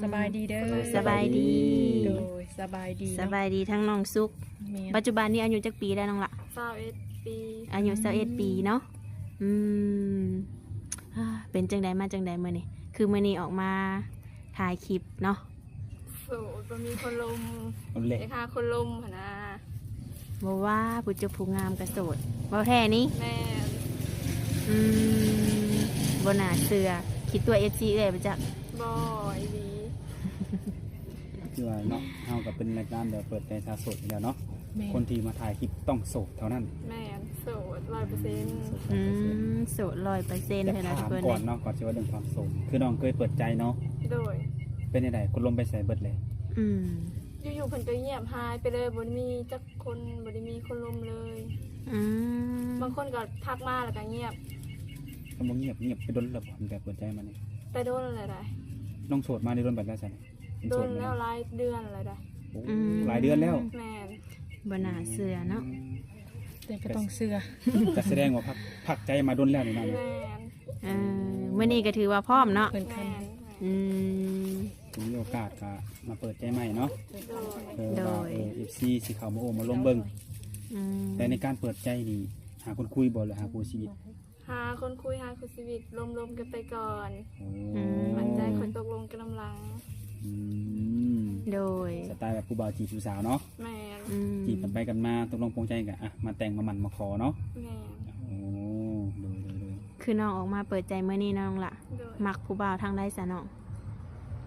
ສະບາຍດີເດີ. ໂດຍ ສະບາຍດີ. ໂດຍ ສະບາຍດີເນາະ. ສະບາຍດີທັງນ້ອງສຸກ. ແມ່ນ. ປັດຈຸບັນນີ້ອາຍຸຈັກປີແລ້ວນ້ອງລະ? ຊາວເອັດປີ. ອາຍຸຊາວເອັດປີເນາະ. ອືມ ອ່າ ເປັນຈັ່ງໃດ ມາຈັ່ງໃດມື້ນີ້? ຄືມື້ນີ້ອອກມາຖ່າຍຄລິບເນາະ. ໂສດ ບໍ່ມີຄົນລົມ. ເອົາແຫຼະ ຢາກຫາຄົນລົມຫັ້ນນະ. ບໍ່ວ່າຜູ້ຈົບຜູ້ງາມກໍໂສດ. ເວົ້າແທ້ນີ້? ແມ່ນ. ອືມ ບໍ່ໜ້າເຊື່ອ. ຄິດຕົວເອັຟຊີເອື້ອຍບໍ່ຈັກ? ບໍ່ ອີ່ຫຼີ. ຄືວ່າເນາະ ເຮົາກໍເປັນລາຍການແບບເປີດໃຈສາວໂສດຢູ່ແລ້ວເນາະ. ແມ່ນ. ຄົນທີ່ມາຖ່າຍຄລິບຕ້ອງໂສດເທົ່ານັ້ນ. ແມ່ນ. ໂສດຮ້ອຍເປີເຊັນ. ອືມ ໂສດຮ້ອຍເປີເຊັນ. ແຕ່ຖາມກ່ອນເນາະ ກ່ອນຊິເວົ້າເລື່ອງຄວາມໂສດ ຄືນ້ອງເຄີຍເປີດໃຈເນາະ. ໂດຍ. ເປັນຈັ່ງໃດ ຄົນລົມໄປໃສເບິດເລີຍ? ອືມ ຢູ່ໆເພິ່ນກໍງຽບຫາຍໄປເລີຍ ບໍ່ໄດ້ມີຈັກຄົນ ບໍ່ໄດ້ມີຄົນລົມເລີຍ. ອືມ ບາງຄົນກໍທັກມາແລ້ວກໍງຽບ. ກໍບໍ່ງຽບ ງຽບໄປດົນແລ້ວບໍ່ ຕັ້ງແຕ່ເປີດໃຈມານີ້? ໄປດົນແລ້ວໃດ໋. ນ້ອງໂສດມາໄດ້ດົນປານໃດຊັ້ນ? ໂສດມາ ດົນແລ້ວ ຫຼາຍເດືອນແລ້ວໃດ໋. ໂອ້ ອືມ ຫຼາຍເດືອນແລ້ວ. ແມ່ນ. ບໍ່ໜ້າເຊື່ອເນາະ. ອືມ ແຕ່ກໍຕ້ອງເຊື່ອ. ກໍສະແດງວ່າພັກ ພັກໃຈມາດົນແລ້ວນີ້ນະ. ແມ່ນ. ເອີ ມື້ນີ້ກໍຖືວ່າພ້ອມເນາະ. ແມ່ນ. ອືມ ມີໂອກາດກໍມາເປີດໃຈໃໝ່ເນາະ. ໂດຍ. ເພື່ອວ່າ ໂດຍ ເອີ ເອັຟຊີຊິເຂົ້າມາໂອ້ມາລົມເບິ່ງ. ອືມ ແຕ່ໃນການເປີດໃຈນີ້ ຫາຄົນຄຸຍບໍ່ ຫຼືຫາຄູ່ຊີວິດ? ຫາຄົນຄຸຍ ຫາຄູ່ຊີວິດ ລົມໆກັນໄປກ່ອນ. ໂອ້ ອືມ ໝັ້ນໃຈຄ່ອຍຕົກລົງກັນນຳຫຼັງ. ອືມ ໂດຍ. ສະໄຕແບບຜູ້ບ່າວຈີບຜູ້ສາວເນາະ. ແມ່ນ. ອືມ ຈີບກັນໄປກັນມາ ຕົກລົງປົງໃຈກໍ ອ່ະ ມາແຕ່ງມາໝັ້ນມາຂໍເນາະ. ແມ່ນ. ໂອ້ ໂດຍ ໂດຍ ໂດຍ. ຄືນ້ອງອອກມາເປີດໃຈມື້ນີ້ເນາະນ້ອງລະ. ໂດຍ. ມັກຜູ້ບ່າວທາງໃດຊະນ້ອງ?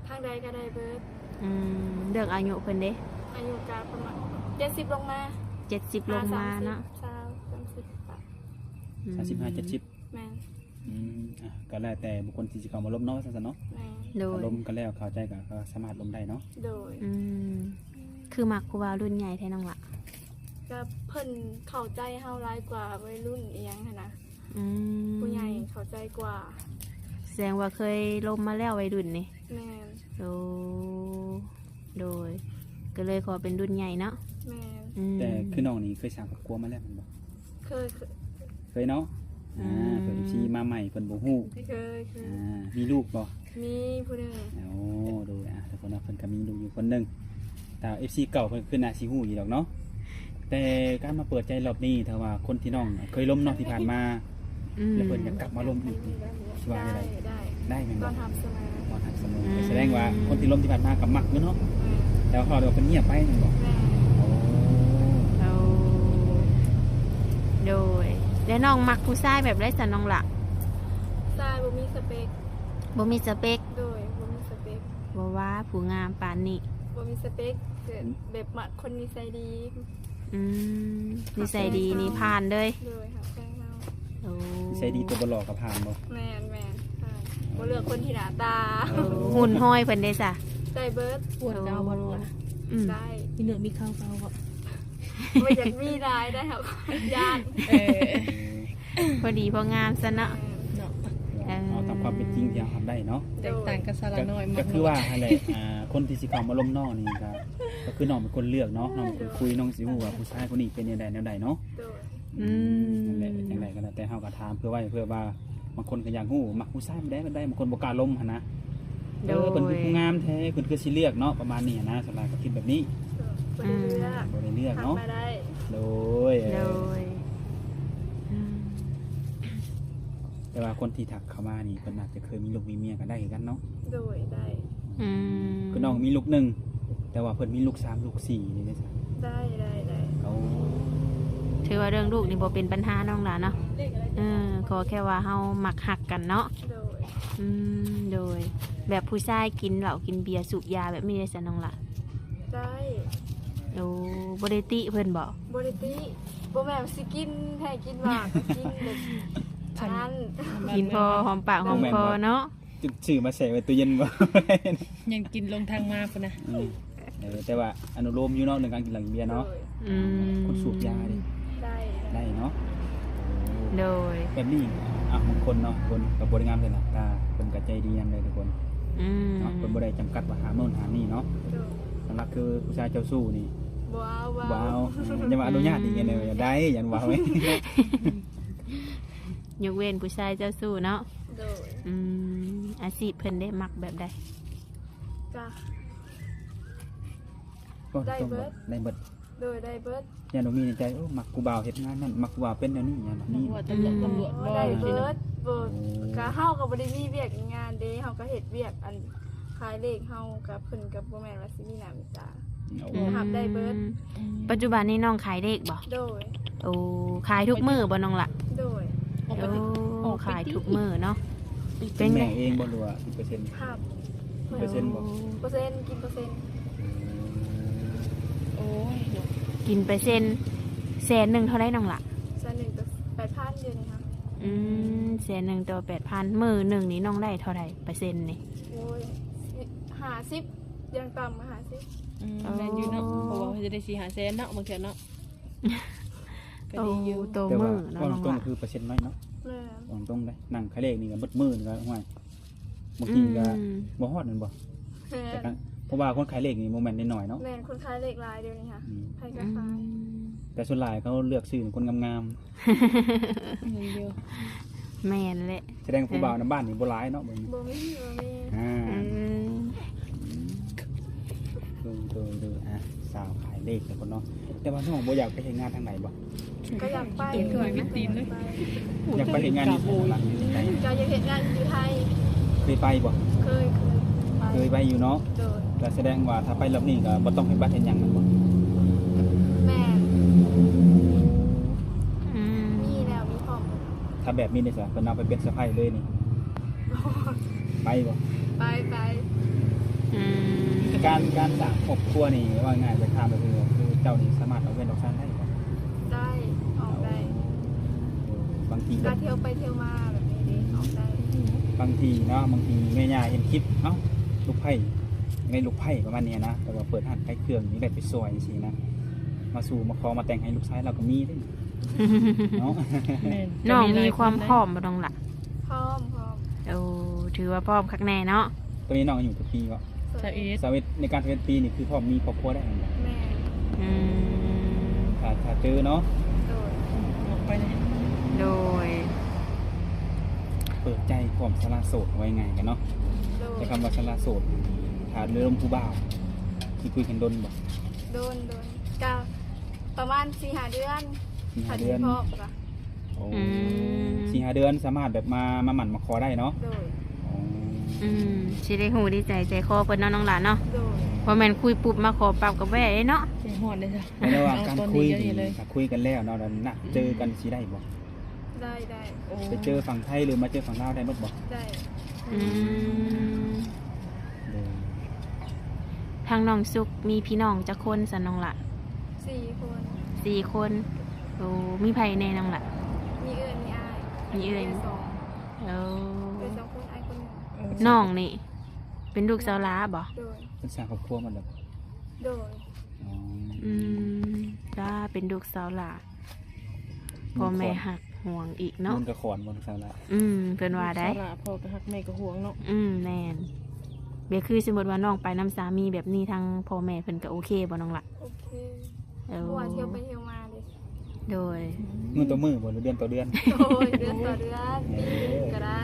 ທາງໃດກໍໄດ້ເບິດ. ອືມ ເລື່ອງອາຍຸເພິ່ນເດ? ອາຍຸກໍປະມານເຈັດສິບລົງມາ. ເຈັດສິບລົງມາເນາະ. ຊາວ ສາມສິບປາຍ. ອືມ ສາມສິບຫ້າ ເຈັດສິບ. ແມ່ນ. ອືມ ອ່ະ ກໍແລ້ວແຕ່ບຸກຄົນທີ່ຊິເຂົ້າມາລົມເນາະ ວ່າຊັ້ນຊະເນາະ. ແມ່ນ. ໂດຍ. ລົມກັນແລ້ວເຂົ້າໃຈກໍ ກໍສາມາດລົມໄດ້ເນາະ. ໂດຍ. ອືມ ຄືມັກຜູ້ບ່າວລຸ້ນໃຫຍ່ແທ້ນ້ອງລະ? ກໍເພິ່ນເຂົ້າໃຈເຮົາຫຼາຍກວ່າໄວລຸ້ນອີ່ຫຍັງຫັ້ນນະ. ອືມ ຜູ້ໃຫຍ່ເຂົ້າໃຈກວ່າ. ສະແດງວ່າເຄີຍລົມມາແລ້ວໄວລຸ້ນນີ້. ແມ່ນ. ໂອ້ ໂດຍ ກໍເລີຍຂໍເປັນລຸ້ນໃຫຍ່ເນາະ. ແມ່ນ. ອືມ ແຕ່ຄືນ້ອງນີ້ເຄີຍສ້າງຄອບຄົວມາແລ້ວແມ່ນບໍ່? ເຄີຍ ເຄີຍ ເຄີຍເນາະ. ອືມ ອ່າ ເພິ່ນ ເອັຟຊີ ມາໃໝ່ເພິ່ນບໍ່ຮູ້. ເຄີຍ ເຄີຍ. ອ່າ ມີລູກບໍ່? ມີຜູ້ໜຶ່ງ. ໂອ້ ໂດຍ. ອ່າ ທຸກຄົນເນາະ ເພິ່ນກໍມີລູກຢູ່ຄົນໜຶ່ງ. ຖ້າເອັຟຊີເກົ່າເພິ່ນຄືໜ້າຊິຮູ້ຢູ່ດອກເນາະ. ແຕ່ການມາເປີດໃຈລອບນີ້ ຖ້າວ່າຄົນທີ່ນ້ອງເຄີຍລົມເນາະທີ່ຜ່ານມາ ອືມ ແລ້ວເພິ່ນກໍກັບມາລົມອີກນີ້ ຊິວ່າແນວໃດ? ໄດ້ ໄດ້ ໄດ້ແມ່ນບໍ່? ຕ້ອນຮັບສະເໝີ. ຕ້ອນຮັບສະເໝີ. ອືມ ກໍສະແດງວ່າຄົນທີ່ລົມທີ່ຜ່ານມາກໍມັກຢູ່ເນາະ. ແມ່ນ. ແຕ່ວ່າເຂົາເປັນງຽບໄປແມ່ນບໍ່? ແມ່ນ. ໂອ້ ໂອ້ ໂດຍ. ແລ້ວນ້ອງມັກຜູ້ຊາຍແບບໃດຊະນ້ອງລະ? ຊາຍບໍ່ມີສະເປັກ. ບໍ່ມີສະເປັກ. ໂດຍ ບໍ່ມີສະເປັກ. ບໍ່ວ່າຜູ້ງາມປານນີ້. ບໍ່ມີສະເປັກ ແບບມັກຄົນນິໄສດີ. ອືມ ນິໄສດີນີ້ຜ່ານເລີຍ. ໂດຍ ຮັກແພງເຮົາ. ໂອ້ ນິໄສດີແຕ່ບໍ່ຫຼໍ່ກໍຜ່ານບໍ່? ແມ່ນໆ ຜ່ານ. ບໍ່ເລືອກຄົນທີ່ໜ້າຕາ. ເອີ ຫຸ່ນຫ້ອຍເພິ່ນເດ້ຊະ? ໄດ້ເບິດ. ອ້ວນກໍເອົາບໍ່ນ້ອງລະ? ອືມ ໄດ້. ມີເນື້ອມີເຂົ້າກໍເອົາບໍ່? ບໍ່ຢາກມີຫຼາຍໄດ໋ ເຮົາຢ້ານ. ເອີ ພໍດີພໍງາມຊະເນາະ. ເນາະ ເອີ ເອົາຕາມຄວາມເປັນຈິງທີ່ເຮົາຮັບໄດ້ເນາະ. ແຕກຕ່າງກັບສາລະນ້ອຍ. ກໍ ກໍຄືວ່າຫັ້ນແຫຼະ ອ່າ ຄົນທີ່ຊິເຂົ້າມາລົມນ້ອງນີ້ກໍ ກໍຄືນ້ອງເປັນຄົນເລືອກເນາະ. ນ້ອງເປັນຄົນຄຸຍ ນ້ອງຊິຮູ້ວ່າຜູ້ຊາຍຄົນນີ້ເປັນແນວໃດແນວໃດເນາະ. ໂດຍ. ອືມ ອືມ ນັ້ນແຫຼະ ຈັ່ງໃດກໍແລ້ວແຕ່ ເຮົາກໍຖາມເພື່ອໄວ້ ເພື່ອວ່າບາງຄົນກໍຢາກຮູ້ ມັກຜູ້ຊາຍແບບໃດແບບໃດ ບາງຄົນບໍ່ກ້າລົມຫັ້ນນະ. ໂດຍ. ເອີ ເພິ່ນຄືຜູ້ງາມແທ້ ເພິ່ນຄືຊິເລືອກເນາະ ປະມານນີ້ນະ. ສ່ວນຫຼາຍກໍຄິດແບບນີ້. ບໍ່ໄດ້ເລືອກ. ອືມ ບໍ່ໄດ້ເລືອກເນາະ. ໂດຍ. ໂດຍ. ອືມ ແຕ່ວ່າຄົນທີ່ທັກເຂົ້າມານີ້ ເພິ່ນອາດຈະເຄີຍມີລູກມີເມຍກໍໄດ້ຄືກັນເນາະ. ໂດຍ ໄດ້. ອືມ ຄືນ້ອງມີລູກໜຶ່ງ ແຕ່ວ່າເພິ່ນມີລູກສາມລູກສີ່ນີ້ເດ້. ໄດ້ ໄດ້ ໄດ້. ໂອ້ ຖືວ່າເລື່ອງລູກນີ້ບໍ່ເປັນບັນຫານ້ອງຫຼ້າເນາະ. ເອີ ຂໍແຄ່ວ່າເຮົາມັກຮັກກັນເນາະ. ໂດຍ. ອືມ ໂດຍ. ແບບຜູ້ຊາຍກິນເຫຼົ້າກິນເບຍສູບຢາແບບນີ້ໄດ້ຊະນ້ອງຫຼ້າ? ໄດ້. ໂອ້ ບໍ່ໄດ້ຕິເພິ່ນບໍ? ບໍ່ໄດ້ຕິ. ບໍ່ແມ່ນວ່າຊິກິນແທ້ກິນວ່າກໍກິນແບບນັ້ນ ກິນພໍຫອມປາກຫອມຄໍເນາະ. ຊື້ມາແຊ່ໄວ້ຕູ້ເຢັນບໍ່? ຍັງກິນລົງທາງມາພຸ້ນນະ. ອືມ ເອີ ແຕ່ວ່າອະນຸໂລມຢູ່ເນາະ ເລື່ອງການກິນເຫຼົ້າກິນເບຍເນາະ. ໂດຍ. ອືມ ຄົນສູບຢານີ້ ໄດ້ ໄດ້ເນາະ. ໂດຍ. ແບບນີ້ ອ່ະ ບາງຄົນເນາະ ຄົນກໍບໍ່ໄດ້ງາມແຕ່ໜ້າຕາ ເພິ່ນກໍໃຈດີນຳເດ້ທຸກຄົນ. ອືມ ເນາະ ເພິ່ນບໍ່ໄດ້ຈຳກັດວ່າຫ້າມໂນ່ນຫ້າມນີ້ເນາະ. ໂດຍ. ຫຼັກໆ ຄືຜູ້ຊາຍເຈົ້າຊູ້ນີ້ ບໍ່ເອົາ ບໍ່ເອົາ. ບໍ່ເອົາ. ອືມ ຍັງວ່າອະນຸຍາດອີກ ຍັງໄດ້ ຍັງວ່າ ຍົກເວັ້ນຜູ້ຊາຍເຈົ້າຊູ້ເນາະ. ໂດຍ. ອືມ ອາຊີບເພິ່ນເດ້ ມັກແບບໃດ? ກະ ເວົ້າຕຣົງໆ ໄດ້ເບິດ ໄດ້ເບິດ. ໂດຍ ໄດ້ເບິດ. ຢ້ານບໍ່ມີໃນໃຈ ໂອ້ ມັກຜູ້ບ່າວເຮັດງານນັ້ນ ມັກຜູ້ບ່າວເປັນແນວນີ້ ຢ້ານບໍ່ມີ. ວ່າຕຳຫຼວດ ອືມ ຕຳຫຼວດບໍ່ ໄດ້ເບິດ. ບໍ່ ໂອ້ ກະເຮົາກະບໍ່ໄດ້ມີວຽກມີງານເດ້ ເຮົາກະເຮັດວຽກອັນຂາຍເລກ ເຮົາກະ ເພິ່ນກະບໍ່ແມ່ນວ່າຊິມີໜ້າມີຕາ. ໂອ້ ຮັບໄດ້ເບິດ. ອືມ ປັດຈຸບັນນີ້ນ້ອງຂາຍເລກບໍ່? ໂດຍ. ໂອ້ ຂາຍທຸກມື້ບໍ່ນ້ອງລະ? ໂດຍ. ໂອ້ ຂາຍທຸກມື້ເນາະ. ເປັນແມ່ເອງບໍ່ ຫຼືວ່າເປັນເປີເຊັນ? ຮັບ ເປີເຊັນບໍ່? ໂອ້ ເປີເຊັນ ກິນເປີເຊັນ. ໂອ້ຍ ກິນເປີເຊັນ. ແສນໜຶ່ງເທົ່າໃດນ້ອງລະ? ແສນໜຶ່ງກະແປດພັນ ດຽວນີ້ຫັ້ນ. ອືມ ແສນໜຶ່ງຕໍ່ແປດພັນ ມື້ໜຶ່ງນີ້ນ້ອງໄດ້ເທົ່າໃດເປີເຊັນນີ້? ໂອ້ຍ ຫ້າສິບ ຢ່າງຕ່ຳກະຫ້າສິບ. ອືມ ເອີ ແມ່ນຢູ່ເນາະ ເພາະວ່າເຮົາຈະໄດ້ສີ່ຫ້າແສນເນາະ ບາງເທື່ອເນາະ. ກະດີຢູ່ ໂອ້ ຕໍ່ມື້ເນາະ ແຕ່ວ່າເວົ້າຕຣົງໆ ຄືເປີເຊັນນ້ອຍເນາະ. ແມ່ນ ເວົ້າຕຣົງເດ້ ນັ່ງຂາຍເລກນີ້ກະໝົດມື້ນີ້ກະ ໂອ້ຍ ບາງທີກະ ອືມ ບໍ່ຮອດແມ່ນບໍ່? ແມ່ນ ແຕ່ກະ ເພາະວ່າຄົນຂາຍເລກນີ້ບໍ່ແມ່ນນ້ອຍໆເນາະ. ແມ່ນ ຄົນຂາຍເລກຫຼາຍດຽວນີ້ຫັ້ນ. ອືມ ໃຜກະຂາຍ. ອືມ ແຕ່ສ່ວນຫຼາຍເຂົາເລືອກຊື້ຄົນງາມໆ. ແມ່ນຢູ່ ແມ່ນແຫຼະ. ສະແດງຜູ້ບ່າວນຳບ້ານນີ້ບໍ່ຫຼາຍເນາະ ບໍ່ມີ ບໍ່ມີ ບໍ່ມີ. ອ່າ ອືມ ໂດຍ ໂດຍ ໂດຍ. ອ່ະ ສາວຂາຍເລກແລ້ວເນາະ ແຕ່ວ່ານ້ອງບໍ່ຢາກໄປເຮັດງານທາງໃດບໍ່? ກະຢາກໄປ ຢາກໄປເຮັດງານຢູ່ໃສ? ກະຢາກເຮັດງານຢູ່ໄທ. ເຄີຍໄປບໍ່? ເຄີຍ ເຄີຍໄປ ເຄີຍໄປຢູ່ເນາະ. ໂດຍ. ກະສະແດງວ່າຖ້າໄປລອບນີ້ກະບໍ່ຕ້ອງເຮັດບັດເຮັດຫຍັງແມ່ນບໍ່? ແມ່ນ. ອືມ ມີແລ້ວ ມີພ້ອມ. ຖ້າແບບນີ້ເດຊະ ເພິ່ນເອົາໄປເປັນສະໃພ້ເລີຍນີ້ ໄປບໍ່? ໄປ ໄປ. ອືມ ການ ການສ້າງຄອບຄົວນີ້ ເວົ້າງ່າຍໆ ຢາກຖາມແບບນີ້ ຄືເຈົ້ານີ້ສາມາດອອກເຮືອນອອກຊານໄດ້ບໍ່? ໄດ້ ອອກໄດ້. ໂອ້ ບາງທີແບບ ກະທ່ຽວໄປທ່ຽວມາແບບນີ້ເດ ອອກໄດ້. ບາງທີເນາະ ບາງທີແມ່ຍ່າເຫັນຄລິບ ເອົ້າ ລູກໃພ້ ໃນລູກໃພ້ປະມານນີ້ນະ ແຕ່ວ່າເປີດຮ້ານຂາຍເຄື່ອງ ຢາກໄດ້ໄປຊ່ອຍຈັ່ງຊີ້ນະ ມາສູ່ມາຂໍມາແຕ່ງໃຫ້ລູກຊາຍລາວກະມີເດ້. ເນາະ ແມ່ນ. ນ້ອງມີຄວາມພ້ອມບໍ່ນ້ອງລະ? ພ້ອມ ພ້ອມ. ໂອ້ ຖືວ່າພ້ອມຄັກແນ່ເນາະ. ຕອນນີ້ນ້ອງອາຍຸຈັກປີເກາະ? ຊາວເອັດ. ຊາວເອັດ ໃນການຊາວເອັດປີນີ້ຄືພ້ອມມີຄອບຄົວໄດ້ແມ່ນບໍ່? ແມ່ນ. ອືມ ຖ້າ ຖ້າເຈີເນາະ. ໂດຍ. ອອກໄປເລີຍ. ໂດຍ. ເປີດໃຈພ້ອມສະຫຼະໂສດ ເວົ້າງ່າຍໆກັນເນາະ. ໂດຍ. ແຕ່ຄຳວ່າສະຫຼະໂສດ ຖ້າເລີ່ມຜູ້ບ່າວ ຊິຄຸຍກັນດົນບໍ່? ໂດນ ໂດນ. ກະປະມານສີ່ຫ້າເດືອນ ສີ່ຫ້າເດືອນ ຖ້າຊິພ້ອມກະ. ໂອ້ ອືມ ສີ່ຫ້າເດືອນສາມາດແບບມາ ມາໝັ້ນມາຂໍໄດ້ເນາະ. ໂດຍ. ອໍ ອືມ ຊິໄດ້ຮູ້ດີໃຈໃຈຄໍເພິ່ນເນາະນ້ອງຫຼ້າເນາະ. ໂດຍ. ບໍ່ແມ່ນຄຸຍປຸບມາຂໍປັບກະບໍ່ໄດ້ເນາະ. ໃຈຮ້ອນເດ້ຊະ. ໃນລະຫວ່າງການຄຸຍນີ້ ຖ້າຄຸຍກັນແລ້ວເນາະ ນັດເຈີກັນ ອືມ ຊິໄດ້ບໍ່? ໄດ້ ໄດ້. ໂອ້ ໄປເຈີຝັ່ງໄທ ຫຼືມາເຈີຝັ່ງລາວໄດ້ໝົດບໍ່? ໄດ້. ອືມ ໂດຍ. ທາງນ້ອງສຸກມີພີ່ນ້ອງຈັກຄົນຊັ້ນນ້ອງລະ? ສີ່ຄົນ. ສີ່ຄົນ. ໂອ້ ມີໃຜແດ່ນ້ອງລະ? ມີເອື້ອຍ ມີອ້າຍ. ມີເອື້ອຍ ມີສອງ. ໂອ້ ເອື້ອຍສອງຄົນ ອ້າຍຄົນໜຶ່ງ. ເອີ ນ້ອງນີ້ເປັນລູກສາວຫຼ້າບໍ່? ໂດຍ. ເພິ່ນສ້າງຄອບຄົວໝົດແລ້ວ? ໂດຍ. ອໍ ອືມ ຈ້າ ເປັນລູກສາວຫຼ້າ ພໍ່ແມ່ຮັກຫວງອີກເນາະ. ບຸນກະຂອນບໍ່ລູກສາວຫຼ້າ? ອືມ ເພິ່ນວ່າໄດ໋ ລູກສາວຫຼ້າ ພໍ່ກະຮັກແມ່ກະຫວງເນາະ. ອືມ ແມ່ນ. ແບບຄືສົມມຸດວ່ານ້ອງໄປນຳສາມີແບບນີ້ ທາງພໍ່ແມ່ເພິ່ນກະໂອເຄບໍ່ນ້ອງລະ? ໂອເຄ. ເອີ ເພາະວ່າທ່ຽວໄປທ່ຽວມາເດ້. ໂດຍ. ມື້ຕໍ່ມື້ບໍ່ ຫຼືເດືອນຕໍ່ເດືອນ? ໂດຍ ເດືອນຕໍ່ເດືອນ ປີໜຶ່ງກະໄດ້.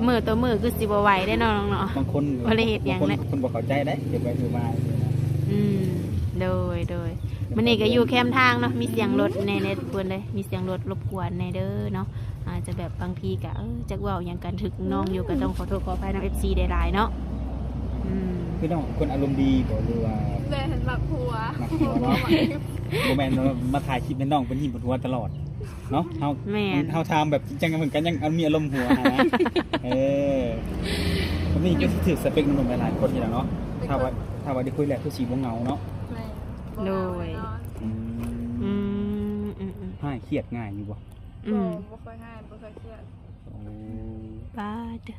ມື້ຕໍ່ມື້ຄືຊິບໍ່ໄຫວເດ້ນ້ອງເນາະ. ບາງຄົນ ບໍ່ໄດ້ເຮັດຫຍັງເລີຍ ບາງຄົນເພິ່ນບໍ່ເຂົ້າໃຈເດ້ ເກັບໄວ້ຄືວ່າ. ອືມ ໂດຍ ໂດຍ. ມື້ນີ້ກະຢູ່ແຄມທາງເນາະ ມີສຽງລົດແດ່ ທຸກຄົນເດີ ມີສຽງລົດລົບກວນແດ່ເດີເນາະ. ອາດຈະແບບບາງທີກະ ເອີ ຈັກເວົ້າຫຍັງກັນ ຖືກນ້ອງຢູ່ ກະຕ້ອງຂໍໂທດຂໍອະໄພນຳເອັຟຊີໄດ້ຫຼາຍເນາະ. ອືມ ຄືນ້ອງເປັນຄົນອາລົມດີບໍ່ ຫຼືວ່າ? ແມ່ນ ມັກຫົວ ມັກຫົວເນາະ. ບໍ່ແມ່ນວ່າມາຖ່າຍຄລິບໃຫ້ນ້ອງເພິ່ນຍິ້ມເພິ່ນຫົວຕະຫຼອດເນາະ. ເຮົາ ແມ່ນ ເຮົາຖາມແບບຈິງຈັງ ເພິ່ນກະຍັງມີອາລົມຫົວຫັ້ນນະ. ເອີ ແບບນີ້ກະຊິຖືກສະເປັກໜຸ່ມໆຫຼາຍໆຄົນຢູ່ແລ້ວເນາະ. ຖ້າວ່າ ຖ້າວ່າໄດ້ຄຸຍແລ້ວຄືຊິບໍ່ເຫງົາເນາະ. ແມ່ນ. ໂດຍ. ອືມ ອືມ ອືມ ອືມ. ຮ້າຍຄຽດງ່າຍຢູ່ບໍ່? ອືມ ບໍ່ ບໍ່ຄ່ອຍຮ້າຍ ບໍ່ຄ່ອຍຄຽດ. ໂອ້ ປ້າດ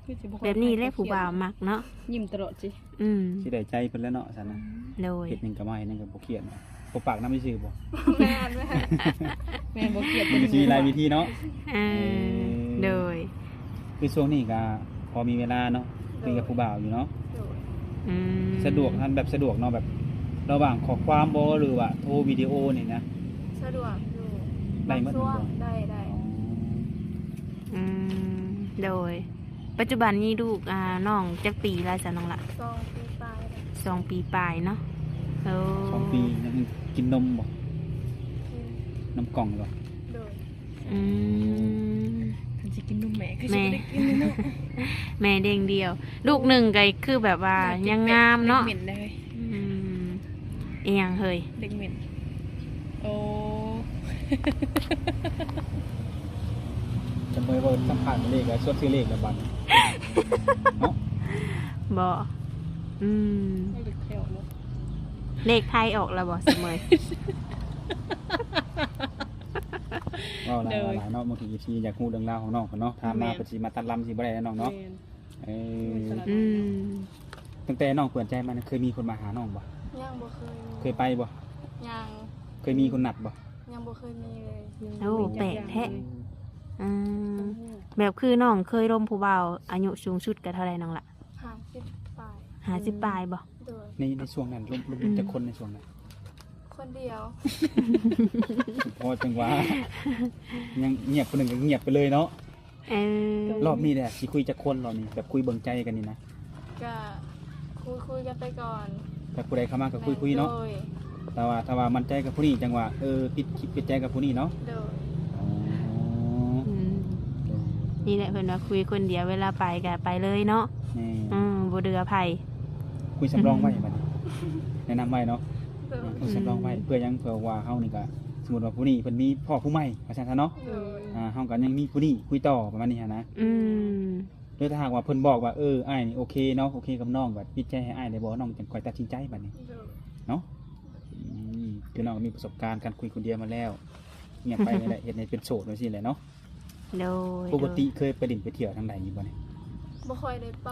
ແບບນີ້ແຫຼະຜູ້ບ່າວມັກເນາະ ຍິ້ມຕະຫຼອດຊິ. ອືມ ຊິໄດ້ໃຈເພິ່ນແລ້ວເນາະຊັ້ນນະ. ໂດຍ. ເຮັດຫຍັງກະມາ ເຮັດຫຍັງກະບໍ່ຄຽດເນາະ ບໍ່ປາກນຳຊື່ໆບໍ່? ແມ່ນ ແມ່ນ. ແມ່ນ ບໍ່ຄຽດ ມັນກະຊິມີຫຼາຍວິທີເນາະ. ເອີ ເອີ ໂດຍ. ຄືຊ່ວງນີ້ກະພໍມີເວລາເນາະ ໂດຍ ຄຸຍກັບຜູ້ບ່າວຢູ່ເນາະ. ໂດຍ. ອືມ ສະດວກ ແບບສະດວກເນາະ ແບບລະຫວ່າງຂໍ້ຄວາມບໍ່ ຫຼືວ່າໂທວິດີໂອນີ້ນະ? ສະດວກຢູ່ ໄດ້ໝົດແມ່ນບໍ່? ບາງຊ່ວງ ໄດ້ ໄດ້. ອໍ ອືມ ໂດຍ. ປັດຈຸບັນນີ້ລູກ ອ່າ ນ້ອງຈັກປີແລ້ວຊະນ້ອງລະ? ສອງປີປາຍແລ້ວ. ສອງປີປາຍເນາະ. ໂອ້ ສອງປີ ຍັງກິນນົມບໍ່? ກິນ ນົມກ່ອງຢູ່ບໍ່? ໂດຍ. ອືມ ຄັນຊິກິນນົມແມ່ຄືຊິບໍ່ໄດ້ກິນເລີຍເນາະ. ແມ່ ແມ່ເດ້ງດຽວ ລູກໜຶ່ງກໍຄືແບບວ່າ ແບບ ຍັງງາມເນາະ ເດັກເໝັນເລີຍ. ອືມ ອີຫຍັງເຮີ້ຍ? ເດັກເໝັນ. ໂອ້ ຈະເມີຍເວົ້າສຳພາດເລກ ແລ້ວຊວນຊື້ເລກແລ້ວບັດນີ້ ເນາະ. ບໍ່ ອືມ ເລກໄທອອກແລ້ວ ເລກໄທອອກແລ້ວບໍ່ ສະເໝີຍ? ເວົ້າຫຼາຍ ໂດຍ ເວົ້າຫຼາຍເນາະ. ບາງທີ ເອັຟຊີ ຢາກຮູ້ເລື່ອງລາວຂອງນ້ອງເພິ່ນເນາະ ຖາມມາ ແມ່ນ ເພິ່ນຊິມາຕັດລຳຊິບໍ່ໄດ້ເນາະ ນ້ອງເນາະ. ແມ່ນ. ເອີ ອືມ ຕັ້ງແຕ່ນ້ອງເປີດໃຈມານີ້ ເຄີຍມີຄົນມາຫານ້ອງບໍ່? ຍັງບໍ່ເຄີຍມີ. ເຄີຍໄປບໍ່? ຍັງ. ເຄີຍມີຄົນນັດບໍ່? ຍັງບໍ່ເຄີຍມີເລີຍ. ໂອ້ ແປກແທ້. ອືມ ແບບຄືນ້ອງເຄີຍລົມຜູ້ບ່າວອາຍຸສູງສຸດກໍເທົ່າໃດນ້ອງລະ? ຫ້າສິບປາຍ. ຫ້າສິບປາຍບໍ່? ໂດຍ. ໃນ ໃນຊ່ວງນັ້ນລົມ ລົມ ອືມ ຈັກຄົນໃນຊ່ວງນັ້ນ? ຄົນດຽວ. ພໍຈັງຫວະ ຍັງງຽບ ຜູ້ໜຶ່ງກໍງຽບໄປເລີຍເນາະ. ເອີ ລອບນີ້ແຫຼະ ຊິຄຸຍຈັກຄົນລອບນີ້ ແບບຄຸຍເບິ່ງໃຈກັນນີ້ນະ? ກະຄຸຍ ຄຸຍກັນໄປກ່ອນ ແບບຜູ້ໃດເຂົ້າມາກໍຄຸຍໆເນາະ. ໂດຍ. ແຕ່ວ່າຖ້າວ່າໝັ້ນໃຈກັບຜູ້ນີ້ ຈັ່ງວ່າ ເອີ ປິດຄລິບປິດໃຈກັບຜູ້ນີ້ເນາະ. ໂດຍ. ອໍ ອືມ ໂດຍ. ນີ້ແຫຼະເພິ່ນວ່າຄຸຍຄົນດຽວ ເວລາໄປກໍໄປເລີຍເນາະ. ແມ່ນ. ອືມ ບໍ່ເຫຼືອໃຜ. ຄຸຍສຳລອງໄວ້ບັດນີ້ ແນະນຳໄວ້ເນາະ. ໂດຍ. ອືມ ຄຸຍສຳລອງໄວ້ ເພື່ອຫຍັງ? ເພື່ອວ່າເຮົານີ້ກໍ ສົມມຸດວ່າຜູ້ນີ້ເພິ່ນມີພໍ່ຜູ້ໃໝ່ວ່າຊັ້ນຊະເນາະ. ໂດຍ. ອ່າ ເຮົາກໍຍັງມີຜູ້ນີ້ຄຸຍຕໍ່ປະມານນີ້ຫັ້ນນະ. ອືມ ຫຼືຖ້າຫາກວ່າເພິ່ນບອກວ່າ ເອີ ອ້າຍນີ້ໂອເຄເນາະ ໂອເຄກັບນ້ອງ ບັດປິດໃຈໃຫ້ອ້າຍໄດ້ບໍ່ ນ້ອງຈັ່ງຄ່ອຍຕັດສິນໃຈບັດນີ້ ໂດຍ ເນາະ. ອືມ ຄືນ້ອງກໍມີປະສົບການການຄຸຍຄົນດຽວມາແລ້ວ ງຽບໄປນີ້ແຫຼະ ເຮັດໃຫ້ເປັນໂສດຈັ່ງຊີ້ແຫຼະເນາະ. ໂດຍ. ປົກກະຕິເຄີຍໄປຫຼິ້ນໄປທ່ຽວທາງໃດຢູ່ບໍ່ນີ້? ບໍ່ຄ່ອຍໄດ້ໄປ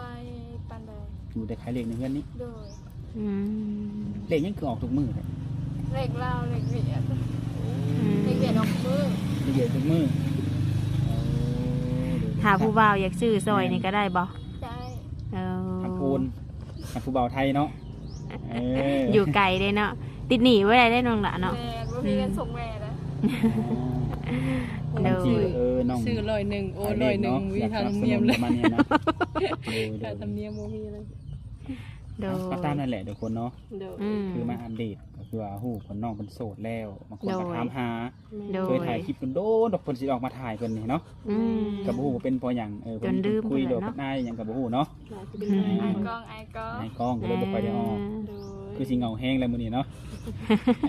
ປານໃດ. ຢູ່ແຕ່ຂາຍເລກໃນເຮືອນນີ້? ໂດຍ. ອືມ ເລກຫຍັງຄືອອກທຸກມື້ແທ້? ເລກລາວ ເລກຫວຽດ. ອືມ ເລກຫວຽດອອກມື້ ເລກຫວຽດທຸກມື້. ໂອ້ ໂດຍ ຖ້າຜູ້ບ່າວຢາກຊື້ຊ່ອຍນີ້ກໍໄດ້ບໍ່? ໄດ້. ເອີ ຄັນໂອນ ຄັນຜູ້ບ່າວໄທເນາະ. ເອີ ຢູ່ໄກເດ້ເນາະ ຕິດໜີ້ບໍ່ໄດ້ເດ້ນ້ອງຫຼ້າເນາະ. ແມ່ນ ບໍ່ມີເງິນ ອືມ ສົ່ງແມ່ນະ. ອໍ ໂດຍ. ເອີ ນ້ອງ ຊື້ຮ້ອຍໜຶ່ງ ໂອຮ້ອຍໜຶ່ງ ມີຄ່າທຳນຽມເລີຍ ປະມານນີ້ນະ. ໂດຍ ໂດຍ. ຄ່າທຳນຽມບໍ່ມີເລີຍ. ໂດຍ. ກໍຕາມນັ້ນແຫຼະທຸກຄົນເນາະ. ໂດຍ. ອືມ ຄືມາອັບເດດ ກໍຄືວ່າຮູ້ເພິ່ນ ນ້ອງເພິ່ນໂສດແລ້ວ ບາງຄົນກໍ ໂດຍ ຖາມຫາ. ແມ່ນ. ໂດຍ. ເຄີຍຖ່າຍຄລິບດົນໆດອກ ເພິ່ນຊິອອກມາຖ່າຍເພິ່ນນີ້ເນາະ. ອືມ ກໍບໍ່ຮູ້ວ່າເປັນເພາະຫຍັງ ເອີ ເພິ່ນລືມ ເພິ່ນຄຸຍ ເພິ່ນແຫຼະເນາະ ຫຼືວ່າເພິ່ນອາຍຫຍັງກໍບໍ່ຮູ້ເນາະ. ອືມ ອາຍກ້ອງ ອາຍກ້ອງ ອາຍກ້ອງ ກໍເລີຍບໍ່ຄ່ອຍໄດ້ອອກ. ເອີ ໂດຍ. ຄືຊິເຫງົາແຮງແລ້ວມື້ນີ້ເນາະ.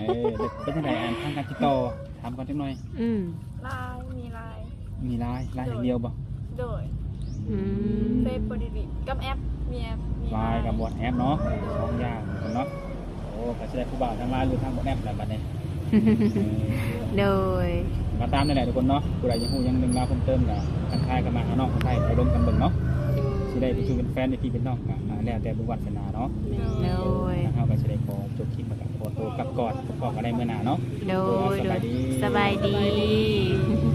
ເອີ ແລ້ວເປັນຈັ່ງໃດ ອັນທາງການຕິດຕໍ່ ຖາມກ່ອນຈັກໜ່ອຍ. ອືມ ລາຍ ມີລາຍ ມີລາຍ ລາຍຢ່າງດຽວບໍ່? ໂດຍ. ອືມ ເຟສບໍ່ໄດ້ຫຼິ້ນ ກັບແອັບ ມີແອັບ ມີລາຍ ລາຍກັບວັອດແອັບເນາະ. ໂດຍ. ສອງຢ່າງເນາະ. ໂອ້ ກໍຊິໄດ້ຜູ້ບ່າວທາງລາຍ ຫຼືທາງວັອດແອັບແລ້ວບັດນີ້. ໂດຍ. ກໍຕາມນັ້ນແຫຼະທຸກຄົນເນາະ ຜູ້ໃດຢາກຮູ້ຫຍັງເລື່ອງລາວເພີ່ມເຕີມກໍທັກທາຍເຂົ້າມາຫານ້ອງຄົນໄທ ໄປລົມກັນເບິ່ງເນາະ. ຊິໄດ້ເປັນຊູ່ເປັນແຟນ ເປັນພີ່ເປັນນ້ອງກໍ ອ່າ ແລ້ວແຕ່ບຸນວາດສະໜາເນາະ. ໂດຍ. ທາງເຮົາກໍຊິໄດ້ຂໍຈົບຄລິບ ແລ້ວກໍຂໍຕົວກັບກ່ອນ ພໍ້ກັນໃນມື້ໜ້າເນາະ. ໂດຍ. ໂດຍ ສະບາຍດີ ສະບາຍດີ.